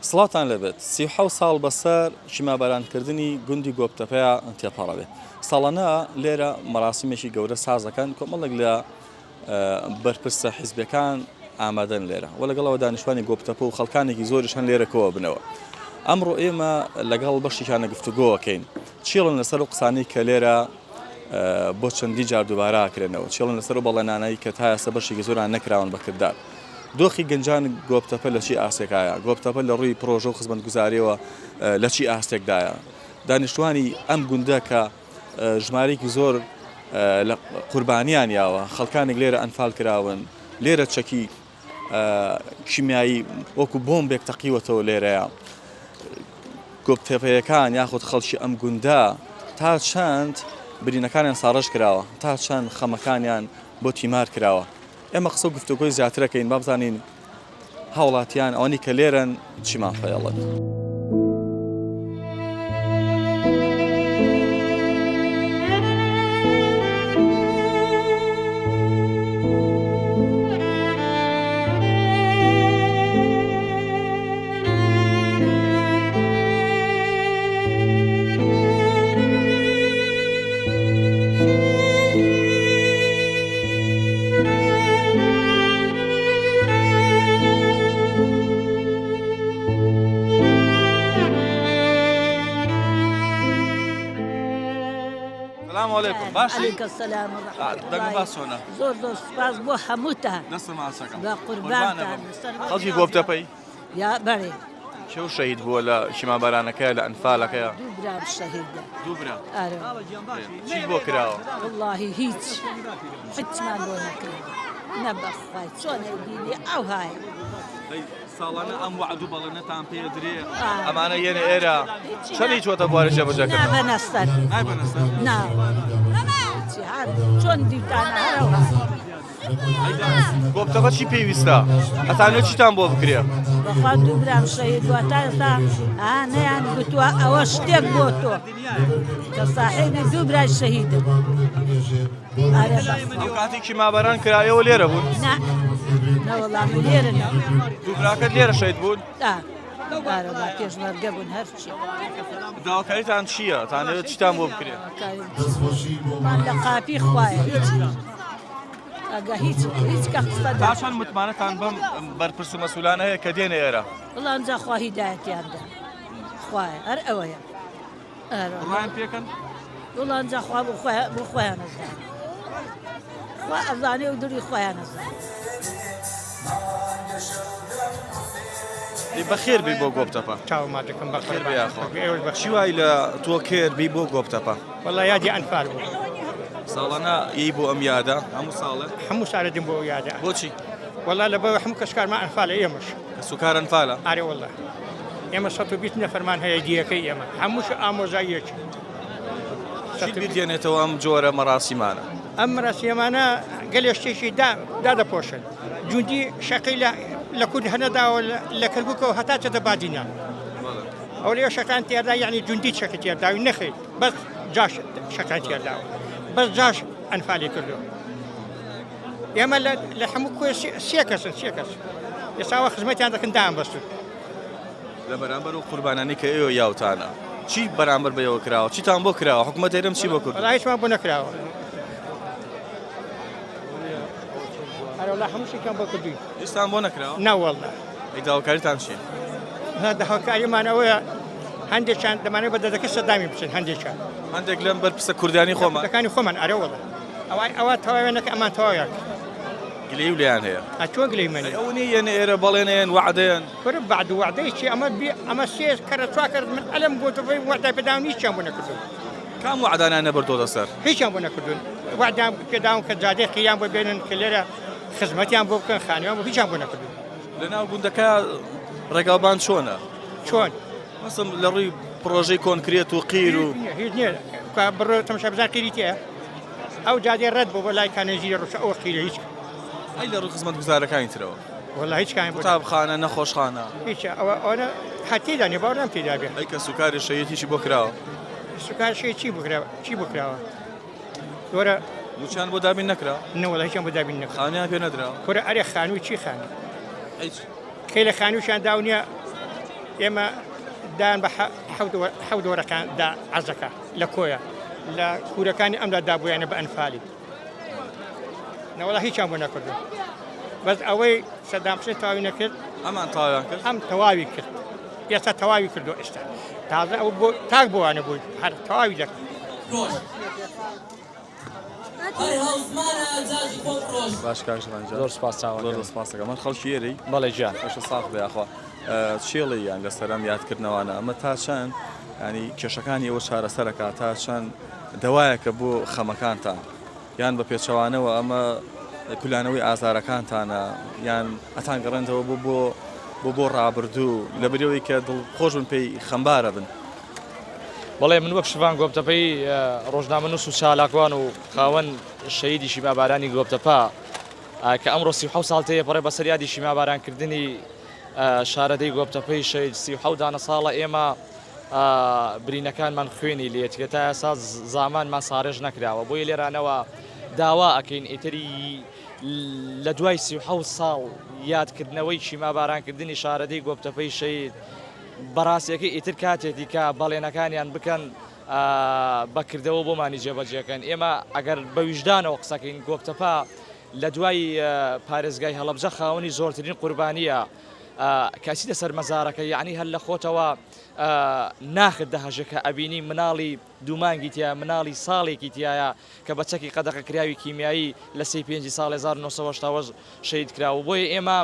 سڵاوتان لێبێت 37 ساڵ بەسەر کیمابارانکردنی گوندی گۆپتەپەیا تێپەڕەبێت ساڵانە لێرە مەراسیمێکی گەورە سازەکەن کۆمەڵێک لە بەرپرسە حیزبەکان ئامادەن لێرە و لەگەڵەوە دانیشتوانی گۆپتەپە و خەڵکانێکی زۆریش هەن لێرە کۆوە بنەوە ئەمڕۆ ئێمە لەگەڵ بەشیکانە گفتوگۆەکەین چیڵن لەسەر و قسانی کە لێرە بۆ چەندی جار دووبارە ئەکرێنەوە، چێڵن لەسەر ئەو بەڵێنانەی کە تا ئێستا بەشێکی زۆریان نەکراون بە کردار. دۆخی گەنجان گۆپتەپە لە چی ئاستێکایە؟ گۆپتەپە لە ڕووی پڕۆژە و خزمەتگوزارییەوە لە چی ئاستێکدایە؟ دانیشتوانی ئەم گوندە کە ژمارەیەکی زۆر لە قوربانیان یاوە، خەڵکانێک لێرە ئەنفال کراون، لێرە چەکی کیمیایی وەکو بۆمبێک تەقیوەتەوە لێرەیە. گۆپتەپەیەکان یاخود خەڵکی ئەم گوندە تا چەند برینەکانیان ساڕێژ کراوە، تا چەند خەمەکانیان بۆ تیمار کراوە. ئێمە قسە و گفتوگۆی زیاترەکەین با بزانین هاوڵاتیان ئەوانی کە لێرەن چیمان پێڵن. سلام علیکم باشی علیک السلام و رحمة دەنگم الله باس چۆنە زۆر زۆر سپاس بۆ هەمووتان دەستم ماچەکەم بە قوربانتان خەڵکی گۆپتەپەی یا بەێ کێو شەهید بووە لە شیمابارانەکەیە لە ئەنفالەکەیە؟ دوو برام شەهیدە. دوو برا؟ ئارە. چی بۆ کراوە؟ وەڵاهی هیچ هیچمان بۆ نەکراوە نە بەخوای چۆن ئەیبینی ئەوهایە. دەی ساڵانە ئەم وەعد و بەڵێنەتان پێ درێ ئەمانە یەنە ئێرە چەندی چۆتە بواری جێبەجێکردن؟ نابەنە سەر. نایبەنە سەر؟ نا. هیچی هەر چۆن دیتانە هەر ئەوهایە. گۆپتەپە چی پێویستە ئەتانوێت چیتان بۆ بکرێ؟ بەخوا دوو برام شەهید بووە تا ئێستا ئا نەیان گوتووە ئەوە شتێک بۆ تۆ کە ساحێبی دوو برای شەهیدم ئارە بەخوا. ئەو کاتی کیماباران کرا ئێوە لێرە بوون؟ نا نەوەڵا من لێرە نەبووم. دوو براکەت لێرە شەهید بوون؟ ئا ئارە با پێشمەرگە بوون هەرچی. داواکاریتان چییە؟ تانەوێت چیتان بۆ بکرێ؟ داواکاریمان لە قاپی خوایە هیچ ئەگە هیچ هیچ کە قسە تا چەند متمانەتان بەم بەرپرس و مەسولانە هەیە کە دێنە ئێرە؟ وەڵا ئینجا خوا هیدایەتیان دا خوایە هەر ئەوەیە بڕوایان پێکەن؟ وەڵا ئینجا خوا بۆ خۆیان بۆ خۆیان ئەزانێ خوا ئەزانێ و دڵی خۆیان ئەزانێ. بەخێر بی بۆ گۆپتەپە. چاو ماچەکەم بەخێر بێ یاخوا. چی وای لە تۆ کرد بی بۆ گۆپتەپە؟ وەڵا یادی ئەنفال بوو. ساڵانە یەی بۆ ئەم یادە هەموو ساڵێ؟ هەموو ساڵێ دێم بۆ ئەو یادە. بۆچی؟ وەڵا لەبەر هەموو کەسکارمان ئەنفالە ئێمەش. کەسوکار ئەنفالە؟ ئارێ وەڵا. ئێمە 120 نەفەرمان هەیە دیەکەی ئێمە هەمووش ئامۆزای یەکی. چیت بیر دێنێتەوە ئەم جۆرە مەراسیمانە؟ ئەم مەراسیمانە گەلێ شتێکی دادەپۆشن. جوندی شەقی لە کورد هەنەداوە لە کەرکوکەوە هەتا چێتە بادینان. ئەو لێ شەکان تێدا یعنی جوندی چەکی تێرداوی نەخێت بەس جاش شەکان تێرداوە بەس جاش ئەنفالی کردو. ئێمە لە هەموو کوێ سێ کەسن سێ کەس ئێساوە خزمەتیان دەکەن دایان بەستون. لە بەرامبەر و قوربانانی کە ئێوە یاوتانە چی بەرامبەر بە ئێوە کراوە چیتان بۆ کراوە حکوومەت هەرێم چی بۆ کرد هیچمان بۆ نەکراوە ئەرەوەڵا هەموو شتێکیان بۆ کردوین هیچتان بۆ نەکراوە نەوەڵا ئەی داواکاریتان چییە داواکاریمان ئەوەیە هەندێکیان دەمانێت بە دەدەکە سەدامی بچن هەندێکیان هەندێک لەم بەرپرسە کوردانی خۆمان ەکانی خۆمان ئەرەوەڵا ئەوای ئەوە تەواوێ نەکە ئەمان تەواویان کرد. گلەیی و لێیان هەیە. ئە چۆن گلەی مەنێ؟ ئەی ئەوە نیە یەنە ئێرە بەڵێنەیەن وەعدەیەن. کورە بەعد وەعدەی چی ئەمە بی ئەمە سێ کەرە چوار کەرە من ئەلەم گۆتە بەی وەعدای پێداون هیچیان بۆ نەکردوون. کام وەعدانیان نەبردۆتە سەر؟ هیچیان بۆ نەکردوون وەعدیان پێداون کە جادەی قیریان بۆ بێنن کە لێرە خزمەتیان بۆ بکەن خانویان بۆ هیچیان بۆ نەکردوون. لەناو گوندەکە ڕێگاوبان چۆنە؟ چۆن؟ مەسم لە ڕووی پڕۆژەی کۆنکرێت و قیر و. هیچ نییە بڕۆ تەماشا بزان قیری تێیە؟ ئەو جادەی ڕەت بۆ بۆ لای کانێژی ڕووشە ئەوە قیرە هیچ. ئەی لە ڕووی خزمەتگوزارەکانی ترەوە؟ وەڵا هیچ کامیان بۆ قوتابخانە، نەخۆشخانە. هیچ ئەوە ئەوەنە هەر تێدا نییە باوەڕ نام تێدا بێ. ئەی کەسوکاری شەهید هیچی بۆ کراوە؟ کەسوکاری شەهید چی بۆ کراوە؟ چی بۆ کراوە؟ وەرە. مووچەیان بۆ دابین نەکرا؟ نەوەڵا هیچیان بۆ دابین نەکرا. خانوویان پێ نەدراوە؟ کورە ئەرێ خانوو چی خانوو؟ هیچ. کەی لە خانووشیان داو نییە. ئێمە دایان بە حەوت وەرەقان دا عەزەکە لە کۆیە لە کوورەکانی ئەمدا دابوویانە بە ئەنفالی نەوەڵا هیچیان بۆ نەکردو بەس ئەوەی سەدام حسێن تەواوی نەکرد ئەمان تەواویان کرد ئەم تەواوی کرد ئێستا تەواوی کردو ئێستا تازە ئەو بۆ تاک بۆوانە بووی هەر تەواوی دەکرد. باش کاک ژیان جان. زۆر سوپاس چاوەکەم. زۆر زۆر سوپاس دەکەم. من خەڵکی ئێرەی؟ بەڵێ گیان. باشە ساغ بێ یاخوا. چێڵێ یان لەسەر ئەم یادکردنەوانە ئەمە تا چەند ینی کێشەکانی ئێوە چارەسەرەکە تا چەند دەوایەکە بۆ خەمەکانتان یان بە پێچەوانەوە ئەمە کولانەوەی ئازارەکانتانە یان ئەتان گەڕێنەوە بۆ بۆ بۆ بۆ ڕابردوو لە بریەوەی کە دڵ خۆش بن پێی خەمبارە بن. بەڵێ من وەک شڤان گۆپتەپەی ڕۆژنامەنووس و چالاکوان و خاوەن شەهیدی شیمابارانی گۆپتەپە کە ئەمڕۆ 37 ساڵ تێپەڕێ بەسەر یادی شیمابارانکردنی شارەدێی گۆپتەپەی شەهید 37 دانە ساڵە ئێمە برینەکانمان خوێنی لێت کە تا ئێستا زامانمان سارێژ نەکراوە بۆیە لێرانەوە داوا ئەکەین ئیتری لە دوای 37 ساڵ یادکردنەوەی شیمابارانکردنی شارەدێی گۆپتەپەی شەهید بەڕاستیەکەی ئیتر کاتێتی کە بەڵێنەکانیان بکەن بە کردەوە بۆمانی جێبەجێکەن ئێمە ئەگەر بە ویژدانەوە قسەکەین گۆپتەپە لە دوای پارێزگای هەڵەبجە خاوەنی زۆرترین قوربانیە کاسی لەسەر مەزارەکە یعنی هەر لە خۆتەوە ناخت دەهەژێ کە ئەبینی مناڵی دوو مانگی تیا مناڵی ساڵێکی تایە کە بە چەکی قەدەغەکراوی کیمیایی لە سی پێنجی ساڵ 1970 شەهید کراوە بۆیە ئێمە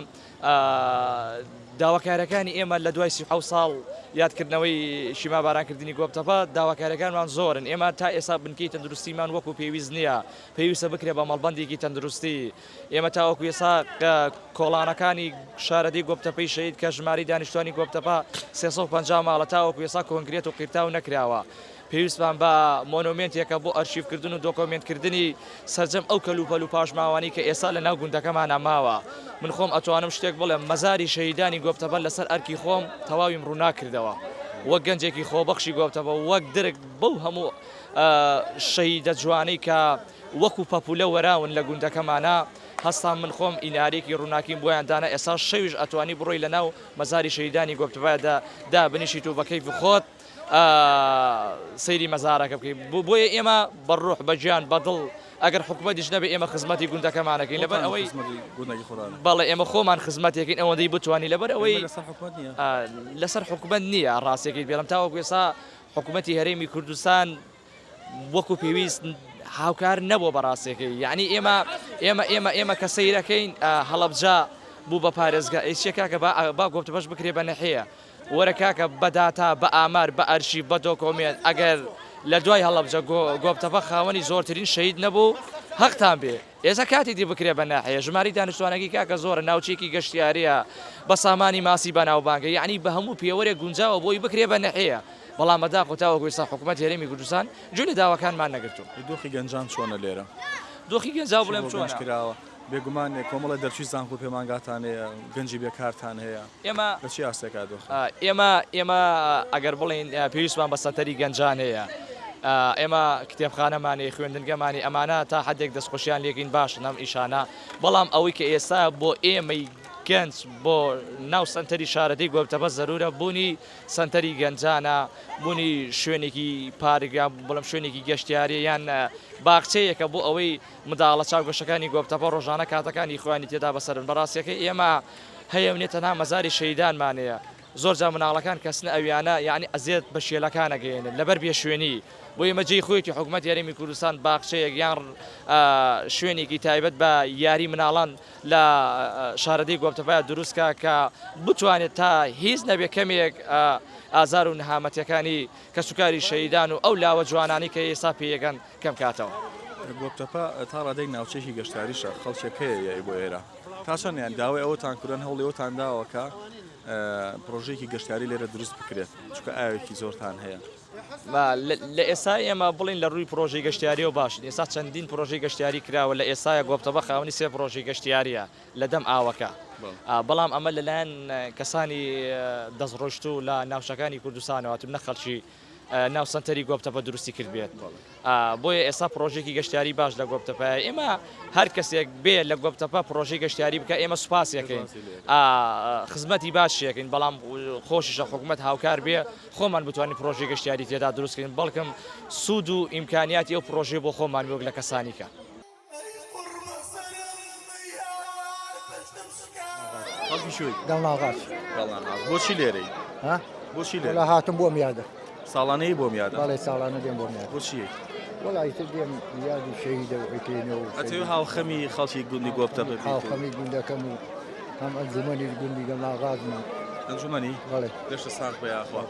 داواکاریەکانی ئێمە لە دوای 37 ساڵ یادکردنەوەی شیمابارانکردنی گۆپتەپە داواکاریەکانمان زۆرن ئێمە تا ئێستا بنکەی تەندروستیمان وەکو پێویست نییە پێویستە بکرێ بە مەڵبەندێکی تەندروستی ئێمە تاوەکو ئێستا کۆڵانەکانی شارەدێی گۆپتەپەی شەهید کە ژمارەی دانیشتوانی گۆپتەپە 350 ماڵە تاوەکو ئێستا کۆنکرێت و قیرتاو نەکراوە پێویستمان بە مۆنۆمێنتێکە بۆ ئەرشیفکردن و دۆکۆمێنتکردنی سەرجەم ئەو کەلوپەل و پاشماوانەی کە ئێستا لە ناو گوندەکەمانا ماوە. من خۆم ئەتوانم شتێک بڵێم، مەزاری شەهیدانی گۆپتەپە لەسەر ئەرکی خۆم تەواویم ڕووناک کردەوە. وەک گەنجێکی خۆبەخشی گۆپتەپە، وەک درک بەو هەموو شەهیدە جوانەی کە وەکو پەپوولە وەراون لە گوندەکەمانا، هەستام من خۆم ئینارێکی ڕووناکیم بۆیان دانا، ئێستا شەویش ئەتوانی بڕۆی لە ناو مەزاری شەهیدانی گۆپتەپەدا دابنیشیت و بە کەیفی خۆت سەیری مەزارەکە بکەی بۆیە ئێمە بە ڕۆح بە گیان بە دڵ ئەگەر حکوومەتیش نەبێ ئێمە خزمەتی گوندەکەمانەکەین لەبەر ئەوەی بەڵێ ئێمە خۆمان خزمەتێکین ئەوەندەی بتوانین لەبەر ئەوەی لەسەر حکوومەت نییە ڕاستەکەی بێڵم تاوەکو ئێستا حکوومەتی هەرێمی کوردستان وەکو پێویست هاوکار نەبووە بە ڕاستەکەی یعنی ئێمە ئێمە ئێمە ئێمە کە سەیرەکەین هەڵەبجە بوو بە پارێزگا ئەی چیە کاکە با با گۆپتەپەش بکرێ بە نەحیە وەرە کاکە بە داتا بە ئامار بە ئەرشیف بە دۆکۆمێنت ئەگەر لە دوای هەڵەبجە گۆپتەپە خاوەنی زۆرترین شەهید نەبوو هەقتان بێ ئێستا کاتی دی بکرێ بە ناحیە ژمارەی دانیشتوانەکەی کاکە زۆرە ناوچەیەکی گەشتیاریە بە سامانی ماسی بەناوبانگە یەعنی بە هەموو پێوەرێک گونجاوە بۆی بکرێ بە نەحیە بەڵام بەداخەوە تاوەکو ئێستا حکومەتی هەرێمی کوردستان گوێی لە داواکانمان نەگرتووە. دۆخی گەنجان چۆنە لێرە؟ دۆخی گەنجان بڵێم چۆنە؟ بێگومان کۆمەڵێ دەرچووی زانکۆ و پەیمانگاتان هەیە، گەنجی بێکارتان هەیە، ئێمە لە چی ئاستێکا دۆخە؟ ئێمە ئێمە ئەگەر بڵێین پێویستمان بە سەنتەری گەنجان هەیە، ئێمە کتێبخانەمان هەیە، خوێندنگەمان هەیە، ئەمانە تا حەدێک دەستخۆشیان لێکەین باشن ئەم ئیشانە، بەڵام ئەوەی کە ئێستا بۆ ئێمەی گەنج بۆ ناو سەنتەری شارەدێی گۆپتەپە زەرورە بوونی سەنتەری گەنجانە، بوونی شوێنێکی پارک یان بڵێم شوێنێکی گەشتیاری یان باخچەیەکە بۆ ئەوەی منداڵە چاوگەشەکانی گۆپتەپە ڕۆژانە کاتەکانی خۆیانی تێدا بەسەرن بەڕاستیەکەی ئێمە هەیە و نیە تەنها مەزاری شەهیدانمان هەیە زۆر جار منداڵەکان کەسنە ئەویانە یانی ئەزێت بە شێلەکان ئەگەیەنن لەبەر بێ شوێنی بۆ ئێمە جێی خۆیەتی حکومەتی هەرێمی کوردستان باخچەیەک یان شوێنێکی تایبەت بە یاری مناڵان لە شارەدێی گۆپتەپە دروست کا کە بتوانێت تا هیچ نەبێ کەمێک ئازار و نەهامەتیەکانی کەسوکاری شەهیدان و ئەو لاوە جوانانەی کە ئێستا پێیەگەن کەم کاتەوە. گۆپتەپە تا ڕادەیەک ناوچەیەکی گەشتاریشە، خەڵکێک هەیە یای بۆ ئێرە. تا چەند یان داوای ئەوەتان کردووە یان هەوڵی ئەوەتان داوە کە پڕۆژەیەکی گەشتیاری لێرە دروست بکرێت، چونکە ئاوێکی زۆرتان هەیە؟ لە ئێستا ئێمە بڵێین لە ڕووی پڕۆژەی گەشتیاریەوە باشین، ئێستا چەندین پڕۆژەی گەشتیاری کراوە، لە ئێستایا گۆپتەپە خاوەنی سێ پڕۆژەی گەشتیاریە لە دەم ئاوەکە، بەڵام ئەمە لەلایەن کەسانی دەستڕۆیشتوو لە ناوچەکانی کوردستانەوە هاتوون نەک خەڵکی. ناو سەنتەری گۆپتەپە دروستی کردبێت. بۆیە ئێستا پڕۆژەیەکی گەشتیاری باش لە گۆپتەپەیە ئێمە هەر کەسێک بێ لە گۆپتەپە پڕۆژەی گەشتیاری بکە ئێمە سوپاسیەکەین خزمەتی باشیەکەین بەڵام خۆشیشە حکومەت هاوکار بێ خۆمان بتوانین پڕۆژەی گەشتیاری تێدا دروستکەین بەڵکم سوود و ئیمکانیاتی ئەو پڕۆژەی بۆ خۆمان وەک لە کەسانی کە. خەڵکی کوێی؟ دڵناغاچ. دڵناغاچ. بۆچی لێرەی؟ ها؟ بۆچی لێرەی؟ وەڵا هاتم بۆم یادە. ساڵانەی بۆم یادە؟ بەڵێ ساڵانە دێم بۆم یادە. بۆچی؟ وەڵا ئیتر دێم یادی شەهیدە و ئەیکەینەوە. ئەتەوێ هاوخەمی خەڵکی گوندی گۆپتەپە بیت؟ هاوخەمی گوندەکەم و هەم ئەنجومەنی گوندی دڵناغاچم. ئەنجومەنی؟ بەڵێ. لەشت ساغ بێ یاخوا.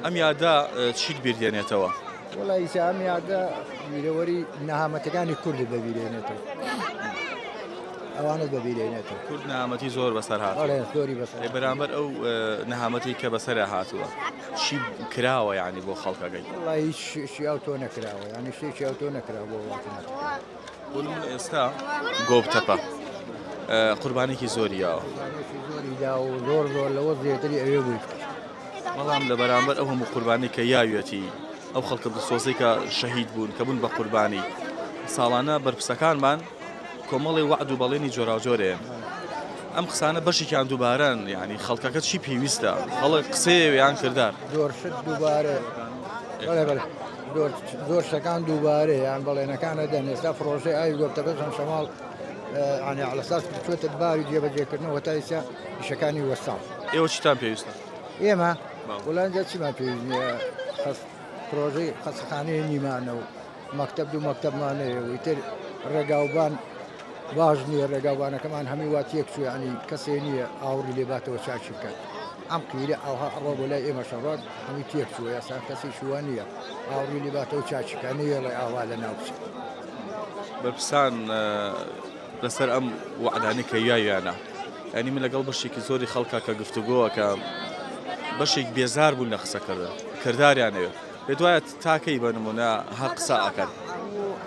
ئەم یادە چیت بیر دێنێتەوە؟ وەڵا ئیسا ئەم یادە بیرەوەری نەهامەتەکانی کوردت بەبیرێنێتەوە ئەوانت بەبیرێنێتەوە کورد نەهامەتی زۆر بەسەر هات بەڵێ زۆری بەسەر بەرامبەر ئەو نەهامەتی کە بەسەر هاتووە چی کراوە یعنی بۆ خەڵکەکەی وەڵا هیچ شتی ئەوتۆ نەکراوە یعنی شتێکی ئەوتۆ نەکراوە بۆ وڵاتەکە بۆ نمونە ئێستا گۆپتەپە قوربانێکی زۆری یاوە زۆری دا و زۆر زۆر لەوە زیاتری ئەوێ بووی بەڵام لە بەرامبەر ئەو هەموو قوربانی کە یاویەتی ئەو خەڵکە دڵسۆزەی کە شەهید بوون کە بوون بە قوربانی ساڵانە بەرپرسەکانمان کۆمەڵی وەعد و بەڵێنی جۆراوجۆرێ ئەم قسانە بەشێکیان دووبارەن یعنی خەڵکەکە چی پێویستە خەڵک قسەیە یان کردار زۆر شت دووبارە بەڵێ بەڵێ زۆر شتەکان دووبارە یان بەڵێنەکانە دەن ئێستا پرۆژەی ئاوی گۆپتەپە چەمچەماڵ یانی عەلەساس چۆتە باری جێبەجێکردنەوە تا ئێستا ئیشەکانی وەستاوە. ئێوە چیتان پێویستە؟ ئێمە وەڵا ئینجا چیمان پێویست نییە خەست پرۆژەی خەستەخانەیە نیمانە و مەکتەب دوو مەکتەبمان هەیە و ئیتر ڕێگاوبان باش نییە ڕێگاوبانەکەمان هەمووی وا تێک چوو یعنی کەسێ نییە ئاوڕی لێ باتەوە چاکی بکات ئەم قیرە ئاوها ئەڕۆ بۆ لای ئێمە شەڕات هەمووی تێک چووە یاسا کەسێکی وا نییە ئاوڕی لێ باتەوە چاکی بکات نەیەڵێ ئاوا لە ناو بچێت. بەرپرسان لەسەر ئەم وەعدانەی کە یاویانە یانی من لەگەڵ بەشێکی زۆری خەڵکە کە گفتوگۆکە بەشێک بێزار بوون لە قسەکردن کرداریان ئەوێت پێت وایە تاکەی بە نمونە هەر قسە ئەکەن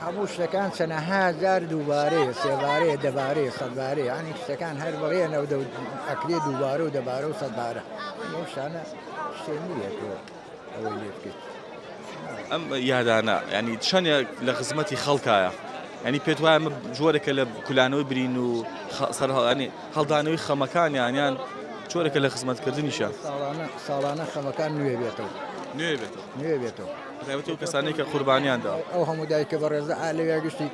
هەموو شتەکان چەنەها جار دووبارەیە سێبارەیە دەبارەیە سەدبارەیە یانی شتەکان هەر بەڵێنە و ئەکرێ دووبارە و دەبارە و سەدبارە ئەو شتانە شتێ نییە تۆ ئەوەی لێ بکەیت. ئەم یادانە ینی چەندێک لە خزمەتی خەڵکایە ینی پێت وایە ئەمە جۆرێکە لە کولانەوەی برین و سەرهەڵانی هەڵدانەوەی خەمەکانیان یان جۆرێکە لە خزمەتکردنیشە ساڵانە ساڵانە خەمەکان نوێ بێتەوە نوێ بێتەوە نوێ بێتەوە بەتایبەتی ئەو کەسانەی کە قوربانیان دا ئەو هەموو دایکە بەڕێزە ئا لەوێ گشتی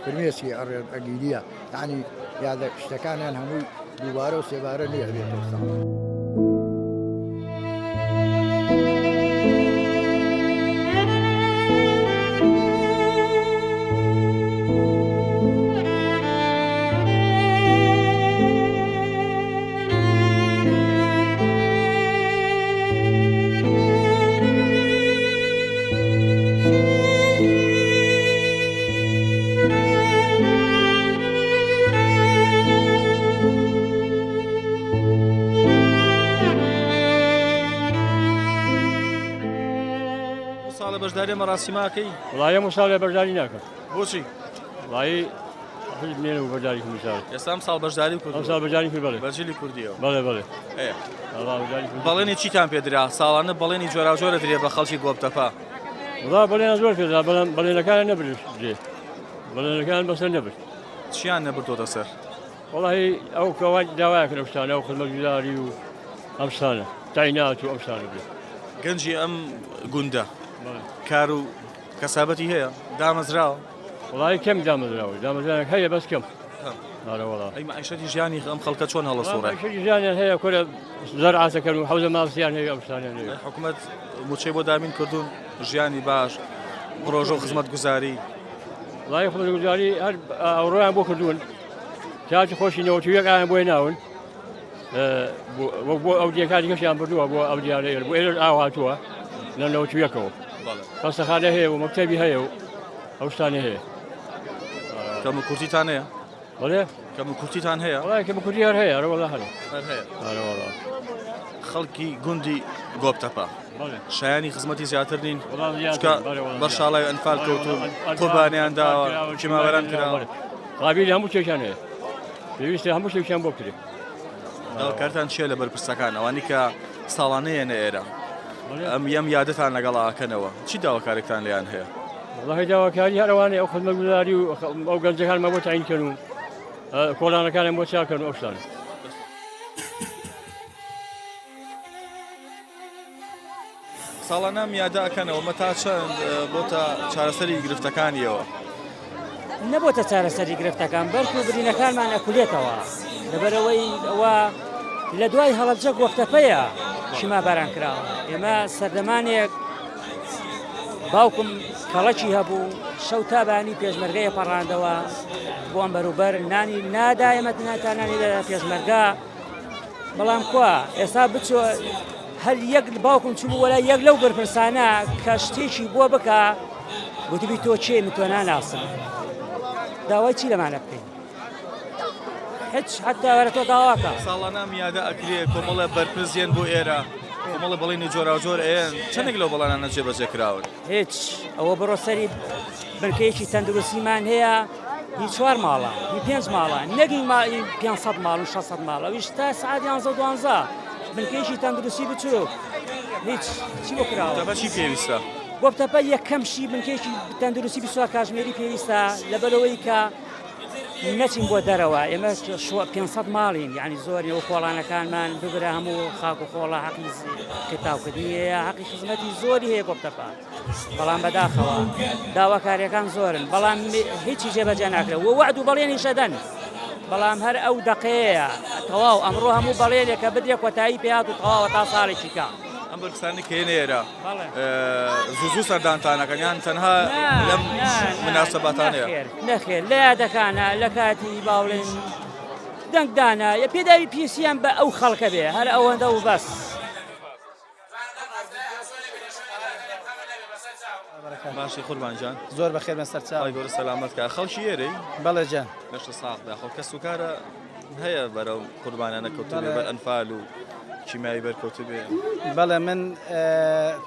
فرمێسکی ئەڕێ ئەگیریە یانی یادە شتەکانیان هەمووی دووبارە و سێبارە نوێ ئەبێتەوە ساڵ. ساڵە بەشداری مەراسیماکەی وڵی ئەم ساڵێ بەشداری ناکەم بۆچی وڵی حزب نێن و بەشداری کمیسار ئێستا ئەم ساڵ بەشداری کرد ئەم ساڵ بەشداری کرد بەڵێ بەجلی کوردیەوە بەڵێ بەڵێ بەڵێنی چیتان پێدرا ساڵانە بەڵێنی جۆراوجۆرە درێ بە خەڵکی گۆپتەپە وڵا بەڵێن زۆر پێدا بەڵام بەڵێنەکان نەبرد بەڵێنەکان بەسەر نەبرد چیان نەبردۆتە سەر وەڵی ئەو کەوا داوایە کرد شتانە و خزمەتگوزاری و ئەم شتانە تاینات و ئەم شتانە بێت گەنجی ئەم گوندە کار و کەسابەتی هەیە دامەزراوە وڵی کەم دامەزراوە دامەزراوە هەیە بەس کەم ئەی معیشەتی ژیانی ئەم خەڵکە چۆن هەڵەسوڕێ ژیانیان هەیە کورە زەرعاتەکەن و حەوزە ماسیان هەیە ئەم شتانیان هەیە حکومەت موچەی بۆ دابین کردوون ژیانی باش پرۆژە و خزمەتگوزاری وڵی خزمەتگوزاری هەر ئەوڕۆیان بۆ کردوون کاتی خۆشی 91 ئایان بۆی ناون بۆ ئەو دیەکانی کەشیان بردووە بۆ ئەو دیارە بۆ ئێرە ئاو هاتووە لە نەوتویەکەوە خەستەخانە هەیە و مەکتەبی هەیە و ئەو شتانە هەیە کەم و کورتیتان هەیە بەڵێ کەم و کورتیتان هەیە وڵای کەم و کورتی هەر هەیە ئەرە هەر هەیە خەڵکی گوندی گۆپتەپە شایانی خزمەتی زیاتر نین چونکە بەر شاڵاوی ئەنفال کەوتوون قوربانیان داوە کیماوەران کراوە قابیلی هەموو شتێکیان هەیە پێویستە هەموو شتێکیان بۆ بکرێت داواکارتان چییە لە بەرپرسەکان ئەوانی کە ساڵانەیەنە ئێرە؟ ئەم یەم یادتان لەگەڵ ئاکەنەوە چی داواکارێکتان لێیان هەیە؟ وەڵاهی داواکاری هەر ئەوانەیە ئەو خزمەتگوزاری و ئەو گەنجەکانمان بۆ تەعین کەن و کۆڵانەکانیان بۆ چاکەن و ئەو شتانە. ساڵانە ئەم یادە ئەکەنەوە مە تا چەند بۆتە چارەسەری گرفتەکانیەوە؟ نەبۆتە چارەسەری گرفتەکان بەرکو برینەکانمان ئەکولێتەوە لەبەرەوەی ئەوە لە دوای هەڵەبجە گۆپتەپەیە شما باران کراوە ئێمە سەردەمانێک باوکم کەڵەکی هەبوو شەو تا بانی پێشمەرگەیە پەڕاندەوە بۆ ئەم بەروبەر نانی نادا ئێمە تا نانی دەدا پێشمەرگە بەڵام کوا ئێستا بچۆ هەر یەک باوکم چوو وەلا یەک لەو بەرپرسانە کە شتێکی بۆ بکە گوتبی تۆ کێ من تۆ ناناسم داوای چی لەمانە بکەین هیچ حتا وەرە تۆ داواکە ساڵانە ئەم یادە ئەکرێ کۆمەڵە بەرپرس یەن بۆ ئێرە کۆمەڵە بەڵێنی جۆراوجۆر ئەیەن چەندێک لەو بەڵێنانە جێبەجێ کراون؟ هیچ ئەوە بڕۆ سەری بنکەیەکی تەندروستیمان هەیە هی چوار ماڵە هی پێنج ماڵە نەگی 500 ماڵ و 600 ماڵ ئەویش تا سعات 11 دوانزە بنکەیەکی تەندروستی بچوک هیچ چی بۆ کراوە تەپە چی پێویستە؟ گۆپتەپە یەکەم شی بنکەیەکی تەندروستی 24 کاتژمێری پێویستە لەبەرەوەی کە نەچین بۆ دەرەوە ئێمە 500 ماڵین یعنی زۆرین و کۆڵانەکانمان ببرە هەموو خاک و خۆڵە حەقی قیتاوکردنی هەیە حەقی خزمەتی زۆری هەیە گۆپتەپە بەڵام بەداخەوە داواکاریەکان زۆرن بەڵام هیچی جێبەجێ ناکرێت و وەعد و بەڵێنی شەدەن بەڵام هەر ئەو دەقەیە تەواو ئەمڕۆ هەموو بەڵێنێکە بدرێ کۆتایی پێات و تەواوە تا ساڵێکی کە. ئەم بەرپرسانەی کە یەنە ئێرە زوو زوو سەردانتانەکەن یان تەنها لەم مناسباتانەیە؟ نەخێر لە یادەکانە لە کاتی باڵێن دەنگدانە یە پێداوی پیسیان بە ئەو خەڵکە بێ هەر ئەوەندە و بەس. باشی قوربان جان زۆر بەخێر بن سەرچاو خوای گەورە سەلامەت کا خەڵکی ئێرەی بەڵێ جان لەشت ساغ بێ خۆ کەس و کارە هەیە بەرەو قوربانیانە کەوتبێ بەر ئەنفال و کیمیایی بەرکەوتبێ بەڵێ من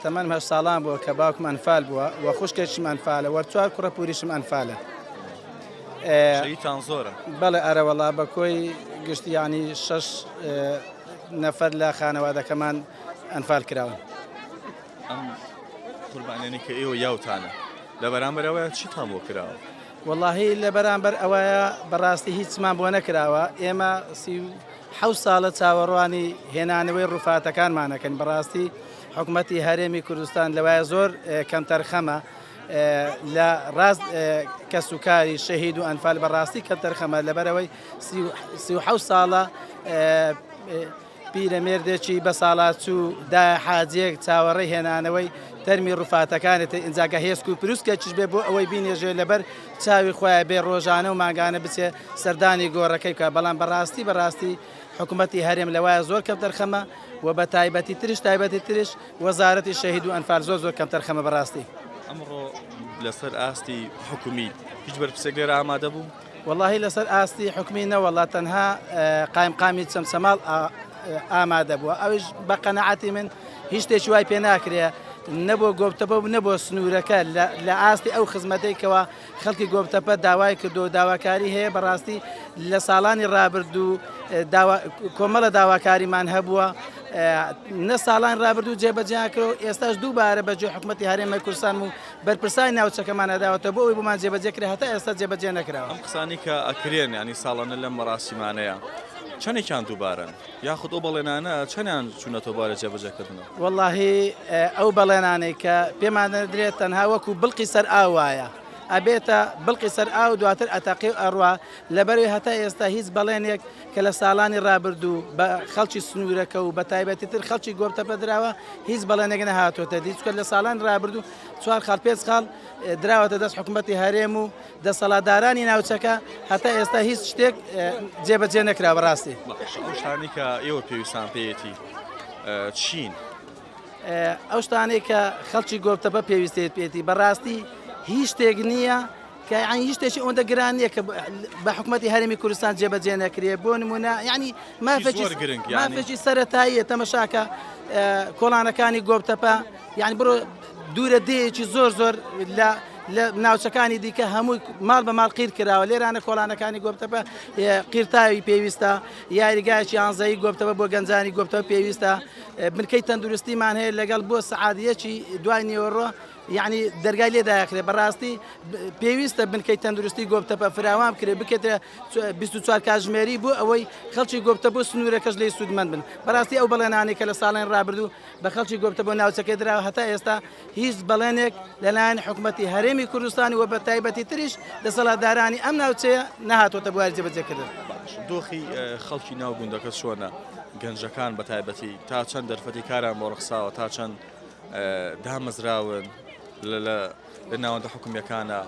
تەمەنم هەشت ساڵان بووە کە باوکم ئەنفال بووە و خوشکێکیشم ئەنفالە وە چوار کوڕە پوریشم ئەنفالە شەهیدتان زۆرە بەڵێ ئەرەوەڵا بە کۆی گشتی یانی شەش نەفەر لە خانەوادەکەمان ئەنفال کراون. ئەم قوربانیانەی کە ئێوە یاوتانە لە بەرامبەر ئەوەیە چیتان بۆ کراوە؟ وەڵاهی لە بەرامبەر ئەوەیە بەڕاستی هیچمان بۆ نەکراوە ئێمە 37 ساڵە چاوەڕوانی هێنانەوەی ڕوفاتەکانمانەکەن بەڕاستی حکوومەتی هەرێمی کوردستان لەوایە زۆر کەمتەرخەمە لە ڕاست کەسوکاری شەهید و ئەنفال بەڕاستی کەمتەرخەمە لەبەرەوەی 37 ساڵە پیرەمێردێکی بەساڵاچوو دایە حاجیەک چاوەڕێی هێنانەوەی تەرمی ڕوفاتەکانێتی ئینجا گە هێسک و پروسکێکیش بێ بۆ ئەوەی بینێژێ لەبەر چاوی خۆیا بێ ڕۆژانە و مانگانە بچێ سەردانی گۆڕەکەی بکا بەڵام بەڕاستی بەڕاستی حکومەتی هەرێم لەوایە زۆر کەمتەرخەمە و بە تایبەتی ترش تایبەتی ترش وەزارەتی شەهید و ئەنفال زۆر زۆر کەمتەرخەمە بەڕاستی. ئەمڕۆ لەسەر ئاستی حکومی هیچ بەرپرسێک لێرە ئامادە بوو؟ وەڵاهی لەسەر ئاستی حکومی نەوەڵا تەنها قایمقامی چەمچەماڵ ئامادە بووە ئەویش بە قەنەعاتی من هیچ شتێکی وای پێ ناکرێ نەبۆ گۆپتەپە و نەبۆ سنوورەکە لە ئاستی ئەو خزمەتێکەوە خەڵکی گۆپتەپە داوای کردو داواکاری هەیە بەڕاستی لە ساڵانی ڕابردوو کۆمەڵە داواکاریمان هەبووە نە ساڵان ڕابردوو جێبەجیان کرد و ئێستاش دووبارە بەجێ حکوومەتتی هەرێمە کوردستان و بەرپرسانی ناوچەکەمانە داوەتە بۆ ئەوەی بۆمان جێبەجێ کرێ هەتا ئێستا جێبەجێ نەکراوە. ئەم قسانەی کە ئەکرێن یانی ساڵانە لەم مەراسیمانەیا چەنێکیان دووبارەن؟ یاخود ئەو بەڵێنانە چەنیان چوونەتەوە بارە جێبەجێ کردنەوە؟ وەڵاهی ئەو بەڵێنانەی کە پێمان دەدرێت تەنها وەکو بڵقی سەر ئاو وایە ئەبێتە بڵقی سەر ئاو دواتر ئەتەقێ و ئەڕوا لەبەرەوەی هەتا ئێستا هیچ بەڵێنێک کە لە ساڵانی ڕابردوو بە خەڵکی سنوورەکە و بە تایبەتی تر خەڵکی گۆپتەپە دراوە هیچ بەڵێنێک نەهاتۆتە دی چونکە لە ساڵانی ڕابردوو چوار خاڵ پێنج خاڵ دراوەتە دەست حکوومەتی هەرێم و دەسەڵاتدارانی ناوچەکە هەتا ئێستا هیچ شتێک جێبەجێ نەکرا بەڕاستی. ئەو شتانەی کە ئێوە پێویستان پێیەتی چین؟ ئەو شتانەی کە خەڵکی گۆپتەپە پێویستێت پێێتی بەڕاستی هیچ شتێک نییە کە یانی هیچ شتێکی ئەوەندە گران نییە کە بە حکوومەتی هەرێمی کوردستان جێبەجێ نەکرێ بۆ نمونە یعنی مافێکی زۆر گرنگ یعنی. مافێکی سەرەتاییە تەمەشاکە کۆڵانەکانی گۆپتەپە یعنی بڕۆ دوورە دێیەکی زۆر زۆر لە لە ناوچەکانی دیکە هەمووی ماڵ بە ماڵ قیر کراوە لێرانە کۆڵانەکانی گۆپتەپە قیرتاوی پێویستە یاریگایەکی یانزەیی گۆپتەپە بۆ گەنجانی گۆپتەپە پێویستە بنکەی تەندروستیمان هەیە لەگەڵ بۆ سەعات یەکی دوای نیوەڕۆ یعنی دەرگای لێ داخرێ بەڕاستی پێویستە بنکەی تەندروستی گۆپتەپە فراوان بکرێ بکێتە 24 کاتژمێری بۆ ئەوەی خەڵکی گۆپتەپە و سنوورەکەش لێی سوودمەند بن بەڕاستی ئەو بەڵێنانەی کە لە ساڵێن ڕابردوو بە خەڵکی گۆپتەپە و ناوچەکەی دراوە هەتا ئێستا هیچ بەڵێنێک لەلایەن حکومەتی هەرێمی کوردستان و بە تایبەتی تریش دەسەڵاتدارانی ئەم ناوچەیە نەهاتۆتە بواری جێبەجێکردن. باش دۆخی خەڵکی ناو گوندەکە چۆنە؟ گەنجەکان بە تایبەتی تا چەند دەرفەتی کاریان بۆ ڕەخساوە تا چەند دامەزراون لە لە ناوەندە حکومیەکانە؟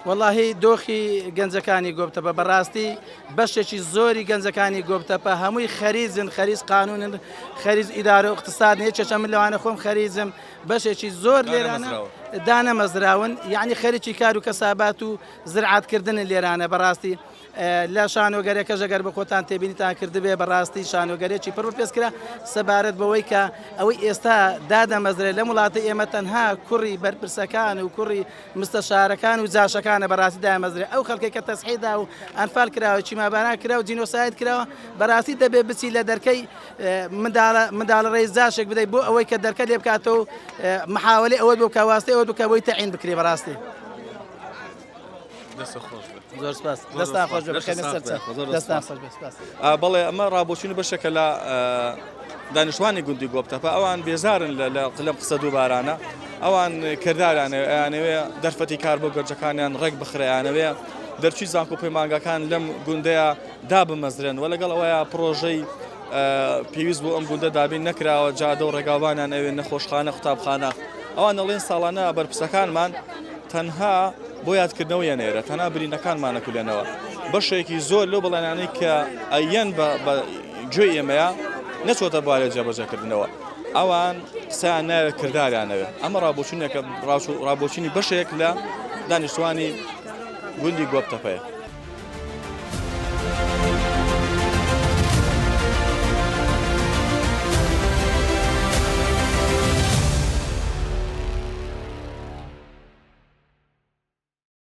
وەڵاهی دۆخی گەنجەکانی گۆپتەپە بەڕاستی بەشێکی زۆری گەنجەکانی گۆپتەپە هەمووی خەریزن خەریز قانونن خەریز ئیدارە و اقتصاد یەکێکە من لەوانە خۆم خەریزم بەشێکی زۆر لێرانە دانەمەزراون یعنی خەریکی کار و کەسابات و زرعاتکردن لێرانە بەڕاستی لە شانۆگەرەکەش ئەگەر بە خۆتان تێبینیتان کردبێ بەڕاستی شانۆگەرێکی پڕ پێست کرا سەبارەت بەوەی کە ئەوەی ئێستا دادەمەزرێت لەم وڵاتە ئێمە تەنها کوڕی بەرپرسەکان و کوڕی مستەشارەکان و جاشەکانە بەڕاستی دامەزرێ ئەو خەڵکێک کە تەسحیدا و ئەنفال کراوە چیماباران کرا و جینۆساید کراوە بەڕاستی دەبێ بچی لە دەرکەی منداڵە منداڵە ڕێز جاشێک بدەیت بۆ ئەوەی کە دەرکە لێ بکاتەوە محاولەی ئەوە بۆ بکە واستەی ئەوە بکە بۆی تەعین بکرێ بەڕاستی. دەست خۆش بێت. زۆر سپاس دەستان خۆش بێت بخێنە سەر چاو. دەستان خۆش بێت سپاس. بەڵێ ئەمە ڕابۆچوونی بەشێکە لە دانیشتوانی گوندی گۆپتەپە ئەوان بێزارن لە لەم قسە دووبارانە ئەوان کردارانە ئەیانەوێ دەرفەتی کار بۆ گەنجەکانیان ڕێک بخرێیانەوێ دەرچووی زانکۆ پەیمانگاکان لەم گوندەیە دابمەزرێن و لەگەڵ ئەوەیە پرۆژەی پێویست بۆ ئەم گوندە دابین نەکراوە جادە و ڕێگاوبانیان ئەوێ نەخۆشخانە قوتابخانە ئەوان ئەڵێن ساڵانە بەرپرسەکانمان تەنها بۆ یادکردنەوە یەنێرە تەنها برینەکانمان نەکولێنەوە بەشێکی زۆر لەو بەڵێنانەی کە ئەیەن بە گوێی ئێمەیە نەچۆتە بوارێ جێبەجێکردنەوە ئەوان قسەیان ناوێت کرداریانەوێت ئەمە ڕابۆچونێکە ڕابۆچونی بەشێک لە دانیشتوانی گوندی گۆپتەپەیە.